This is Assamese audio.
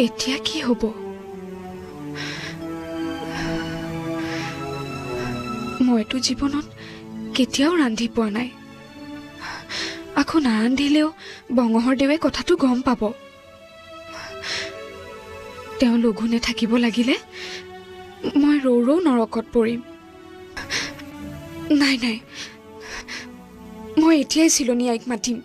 এতিয়া কি হ'ব? মইতো জীৱনত কেতিয়াও ৰান্ধি পোৱা নাই। আকৌ নাৰান্ধিলেও বঙহৰ দেৱে কথাটো গম পাব। তেওঁ লঘোণে থাকিব লাগিলে মই ৰৌ ৰৌ নৰকত পৰিম। নাই নাই, মই এতিয়াই চিলনী আইক মাতিম।